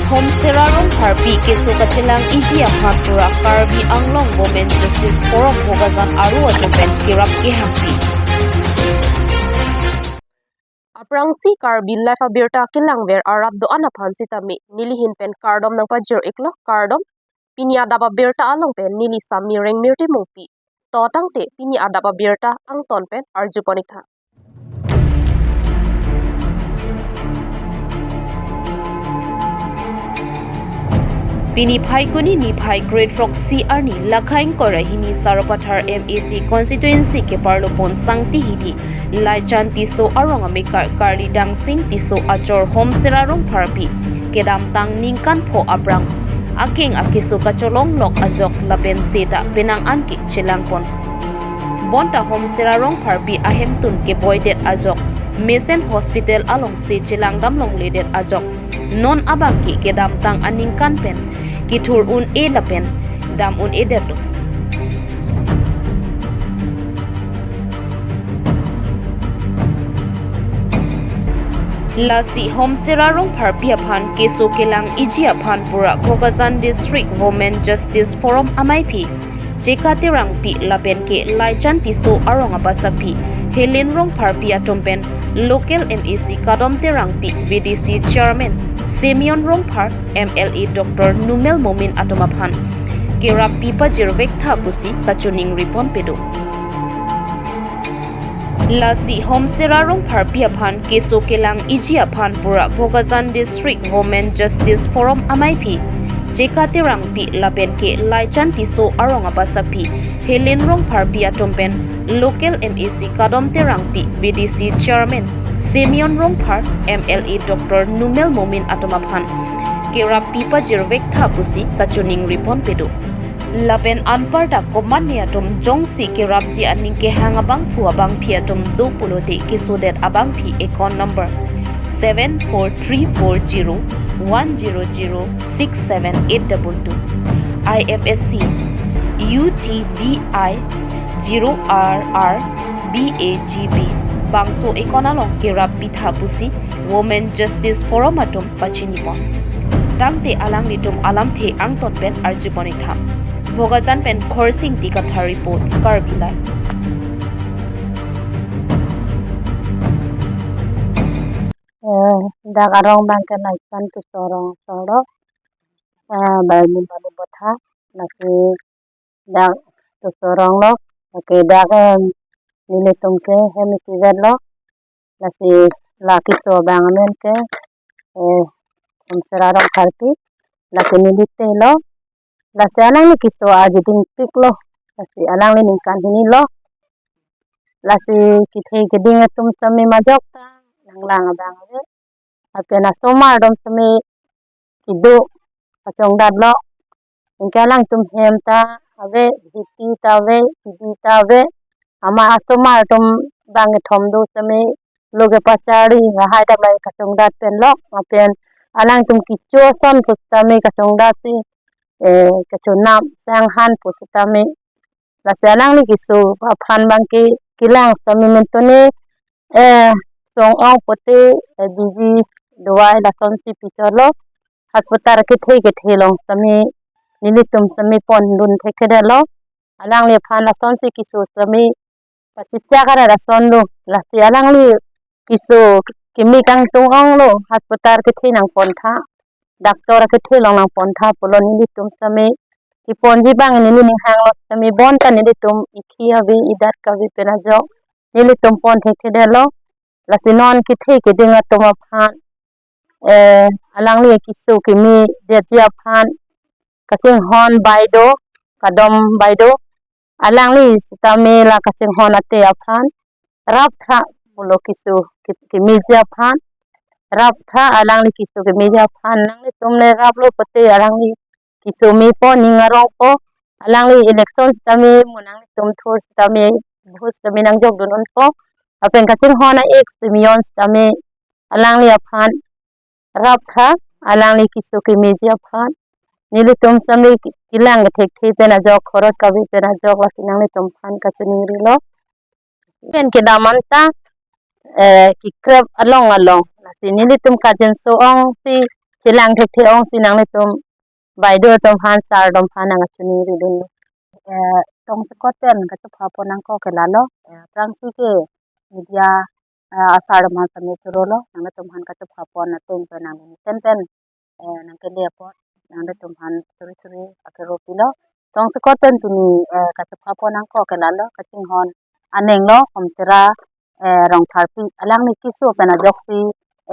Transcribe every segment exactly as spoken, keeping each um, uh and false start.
Homsera Rongpharpi keso kachelang iji aphan pura Karbi Anglong Women Justice Forum Bokajan aro atum pen kerap kehangpi. Aphrangsi Karbi Live abirta kelangver arat do-an aphan sitame nelihin pen kardom nangpajir iklo, kardom. Pini adap abirta along pen neli Sami Rengmirti Mungpi. To tangte pini adap abirta angton pen arjupon iktha. Pini Phaikuni niphai kre-throksi arni lakhain kora hini Sarupathar M A C constituency keparlopon Sangti Hidi, Laichan Tisso arong amekar Karli Dangsing Tisso achor Homsera Rongpharpi kedamtang ningkan pho aphrang akeng akeso kacholong lok ajok lapen seta penang an ke chelangpon. Bonta Homsera Rongpharpi ahemtun keboidet ajok mesen hospital alongsi chelangdam longledet ajok non abang ke kedamtang aningkan pen kethur un-e lapen dam un-edetlo. Lasi Homsera Rongpharpi aphan keso kelang iji aphan pura Bokajan District Women Justice Forum amaiphi Jeka Terangpi lapen ke Laichan Tisso arong abasaphi Helen Rongpharpi atum pen local M A C Kadom Terangpi, V D C Chairman Simeon Rongphar, M L A Doctor Numel Momin atum aphan kerap pipajirvektha pusi kachiningripon pedo. Lasi Homsera Rongpharpi aphan keso kelang iji aphan pura Bokajan District Women Justice Forum amaiphi Jeka Terangpi lapen ke Laichan Tisso arong abasaphi Helen Rongpharpi atum pen local M A C Kadom Terangpi, V D C Chairman Simeon Rongphar, M L A Doctor Numel Momin atum aphan kerap pipajirvektha pusi kachiningripon pedo. Lapen anparta komatne atum jongsi kerapji aning kehang abangphu abangphi atum do pulote kesodet abangphi account number seven four three four zero one zero zero six seven eight double two, I F S C U T B I zero R R B A G B bangso account along kerap pitha pusi Women Justice Forum atum pachinipon. Tangte alanglitum alamthe angton pen arjupon iktha. Bokajan pen Khorsing Dikathar report, Karbi Live. Eh, dak arong abang ke Laichan Tisso arong solo. Eh, Barni Bali Botha, lasi dak Tisso arong lo, lake dak, eh, nelitum ke hem isivet lo, lasi la keso abang amen ke, eh, Homsera Rongpharpi, lake neli te lo, lasi alangli keso aji dingpik lo, lasi alangli ningkan hini lo, lasi kethe keding atum sitame majok ta, nanglang abang ave, lapen asomar atum sitame kedo kachongdat lo, anke alangtum hem ta ave, hiti ta ave, kidi ta ave, ama asomar atum bang kethom do sitame lo kepacharli lahai ta mai kachongdat pen lo, lapen alangtum kecho ason pu sitame kachongdat si, eh, kachonam sang han pu sitame, lasi alangli keso aphan abang ke kelang sitame mentone, eh, song-ong pote, eh, biji dawai lasonsi pichotlo, hospital kethe kethe along sitame nelitum sitame pondun thekthedetlo, alangli aphan lasonsi keso sitame pachechak arat ason lo, lasi alangli keso kimi kangtung-ong lo, hospital kethe nangpontha, doctor kethe along nangpontha pulo nelitum sitame keponji abang neli ninghang lo sitame bonta nelitum ikhi ave idat kave pen ajok nelitum pon thekthedetlo, lasi non kethe keding atum aphan, eh, alangli keso kimi detji aphan kachinghon baido, Kadom baido, alangli sitame la kachinghon ate aphan raptha pulo keso ki-, kimiji aphan, raptha alangli keso kimiji aphan, nanglitum le raplo pote alangli keso mepo, ning arongpo, alangli election sitame mo nanglitum thur sitame vote sitame nangjokdun unpo, lapen kachinghon a-ek Simeon sitame alangli aphan raptha, alangli keso kimiji aphan. Nelitum sitame kelang kethekthe pen ajok, khorot kave pen ajok, lasi nanglitum aphan kachiningrilo. Pen kedam anta, eh, kekrep along along, lasi nelitum kajinso-ong si chelang thekthe ong si nanglitum baideo atum aphan, sir atum aphan nangkachiningri dun. Eh, tongsekot pen kachepha pon nangkok ke lalo, eh, aphrangsi ke media, eh, asar atum aphan sami choro lo, nanglitum aphan kachepha pon atum pen nang mesen pen, eh, nangkele apot, nanglitum aphan suri suri akero pilo. Tongsekot pen pini, eh, kachepha pon nangkok ke lalo, kachinghon aneng lo, Homtera, eh, Rongpharpi, alangli keso pen ajoksi,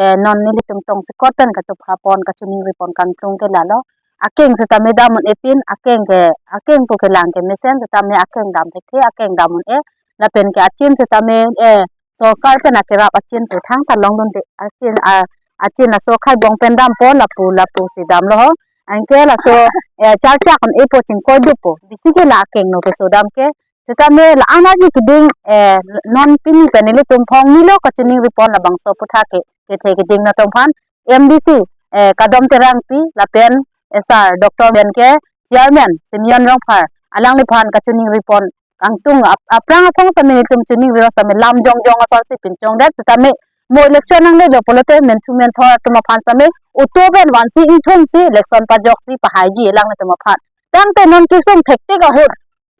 eh, non nelitum tongsekot pen kachepha pon kachiningri pon kangtung ke lalo. Akeng setame dam un-e pin, akeng ke, akeng pu kelang ke mesen setame akeng dam thekthe, akeng dam un-e. Lapen ke achin setame, eh, sorkar pen akerap achin pu thangta longdunde, achin, a, achin aso khai bong pen dampo, lapu, lapu si damlo ho. Anke laso, eh, charchak un-epo, chingkoi dopo. Bisi ke la akeng no keso dam ke. Setame la-an arju keding, eh, non pini pen nelitum phongnilo kachiningri pon labangso aputhak ke, kethe keding atum aphan, M D C, eh, Kadom Terangpi, lapen, eh, sir, Doctor pen ke, Chairman, Simeon Rongphar, alangliphan kachiningri pon kangtung ap-, aphrang aphong setame nelitum chiningri lo setame lam jongjong asonsi pinchongdet setame mo election nangle jo pulote menthu menthor atum aphan setame auto pen vansi ingthumsi election pajoksi pahaiji alanglitum aphan. Tangte non kesung thektik ahut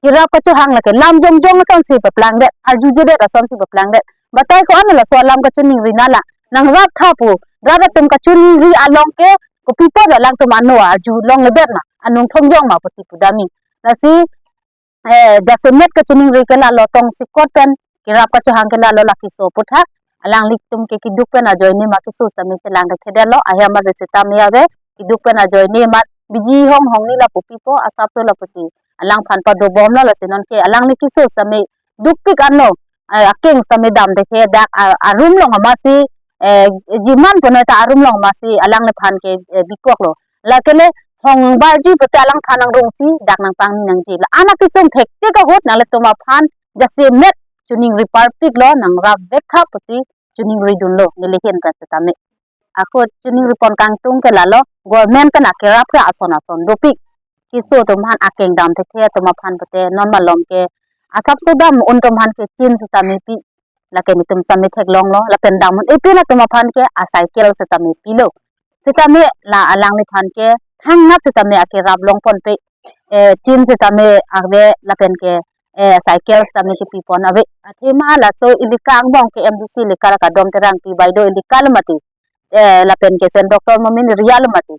kerap kachohang lake lam jongjong asonsi paplangdet, arjujedet asonsi paplangdet. Batai ko-an laso alam kachiningri nala. Nangrap tha pu, rat atum kachiningri along ke, kopi apot alangtum ano arjulongledet ma, anung thongjong ma pusi pudamji. Lasi, eh, jasemet kachiningri ke lalo, tongsekot pen kerap kachohang ke lalo, la keso aputhak. Alanglitum ke keduk pen ajoine ma keso setame chelang thekthedetlo, ahem abe setame ave, keduk pen ajoine ma biji hong hong ni lapu pipo, asapso lapusi alangphan padobomlo, lasi non ke alangli keso setame dukpik anlo, eh, akeng setame dam thekthe, dak a-, arum along amatsi, eh, jiman punoi ta arum along amatsi alangliphan ke, eh, bikoklo. Lake le hong barji pute alangphan nangrungsi dak nangpangni nangji. La-an akesung thektik ahut nanglitum aphan jasemet chiningri parpiklo, nangrap vek tha pusi chiningri dunlo neli ahin pen setame. Ako chiningri pon kangtung ke lalo, government pen akerap ke ason ason dopik. Keso atum aphan akeng dam thekthe atum aphan pute non malom ke asapso dam un atum aphan ke chin setame pi, lake netum setame theklonglo, lapen dam un-e pin atum aphan ke acycle setame pilo. Setame la alangliphan ke thangnat setame akerap long ponpe, eh, chin setame ave lapen ke, eh, cycle setame kepi pon ave. Athema laso elika angbong ke M D C elika la Kadom Terangpi baideo elika lo mati, eh, lapen ke Sen Doctor Momin area lo mati.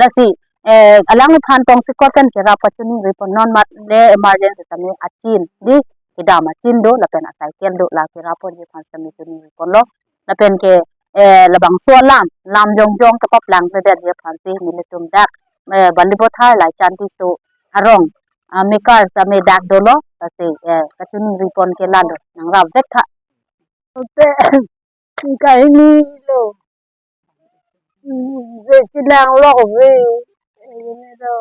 Lasi, eh, alangliphan tongsekot pen kerap kachiningri pon non mat le emergency setame achin, di kedam achin do lapen acycle do, la kerap ponji aphan setame chiningri ponlo. Lapen ke, eh, labangso alam, lam jongjong kepaplangledetji aphansi nelitum dak, eh, Balipathar Laichan Tisso arong, ah, mekar setame dak dolo, lasi, eh, kachiningri pon ke lalo, nangrap vek tha. Te, kahini lo. Hmm, je chelang lok ave. Ini lo.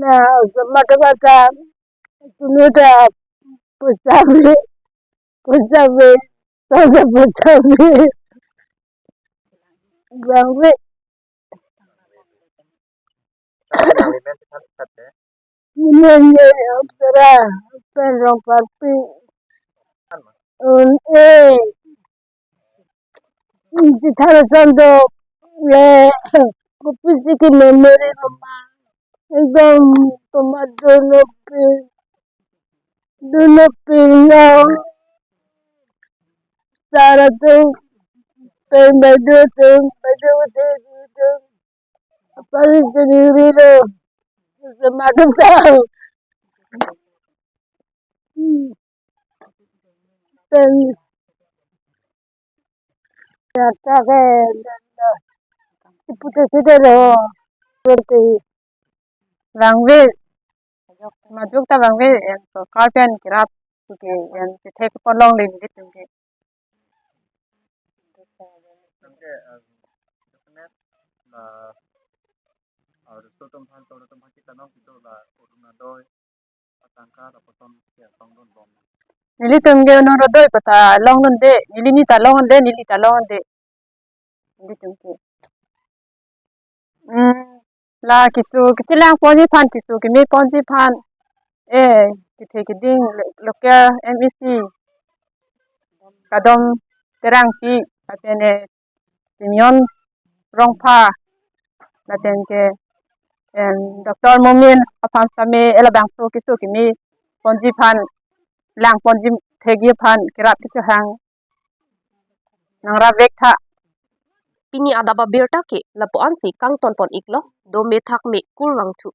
Na, semata-mata, sunu ta, pusabe, pusabe, pusabe, pusabe. Bang ve. Menen ye Homtera pen Rongpharpi un-e. Chethang ason do le, kopisi ke memory koma. Ekdom koma dono pe, dono pe no. Sir atum, pen baideo atum, baideo atum. Apari chiningri lo. Semakin tahu. Hmm. Pen. Kata ke, ipu te sida lo. Seperti. Vangve. Majok ta vangve, en sorkar pen kerap ke, en chethe kepon longle nelitum ke. Oke, em, internet, la, ah, riso atum aphan, tolo atum aphan kita nong kita la, Arunodoi atangka lapuson ke tongdun bom. Nelitum ke Arunodoi puta longdunde, neli ni ta longdunde, neli ta longdunde. Nelitum ke. Hmm, la keso, kechelang ponji aphan, keso keme ponji aphan, eh, kethe keding lo-, local M A C Kadom Terangpi, lapen, eh, Simeon Rongphar, Lapen ke, em, Doctor Momin aphan sitame labangso keso keme ponji aphan, lang ponji thekji aphan kerap kechehang nangrap vek tha. Pini adap abirta ke lapu-an si kangton pon iklo, dome thakme kurvangthu.